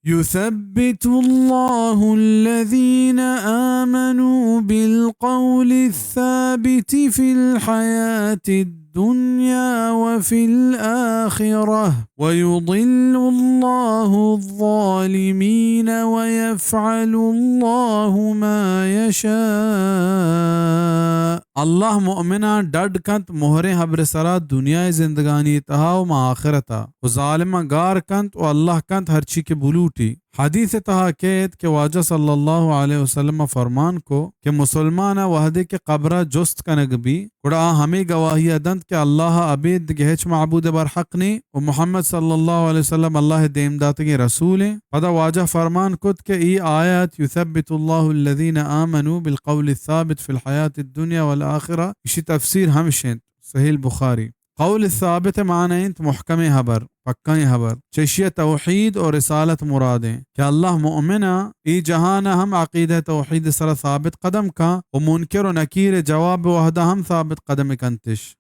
يثبت الله الذين آمنوا بالقول الثابت في الحياة الدنيا وفي الآخرة ويضل الله الظالمين ويفعل الله ما يشاء. اللہ مؤمناں ڈڈ کنت مہریں حبر سرا دنیا زندگانی تہا و ما آخرتا، و ظالماں گار کنت و اللہ کنت ہرچی کہ بلوٹی۔ حدیث تہا کیت کہ واجہ صلی اللہ علیہ وسلم فرمان کو کہ مسلمان وہدے کہ قبرا جست کنگ بی، گڑا آ ہمے گواہی ء دنت کہ اللہ ء ابید دگہ ہچ معبود ء بر حق نیں و محمد صلی اللہ علیہ وسلم اللہ ء دیم داتگیں رسول ایں۔ پدا واجہ فرمان کت کہ ای آیت، یثبت اللہ الذین آمنوا بالقول الثابت فی الحیات الدنیا والآخرہ، اشی تفسیر ہمش انت، صحیح البخاری۔ قول ثابت معنی انت محکمیں حبر، پکائیں حبر۔ چشی توحید و رسالت مراد انت کہ اللہ مؤمن ء ای جہان ء ہم عقیدہ توحید سرا ثابت قدم کن و منکر و نکیر جواب وحدہ ہم ثابت قدم کنتش۔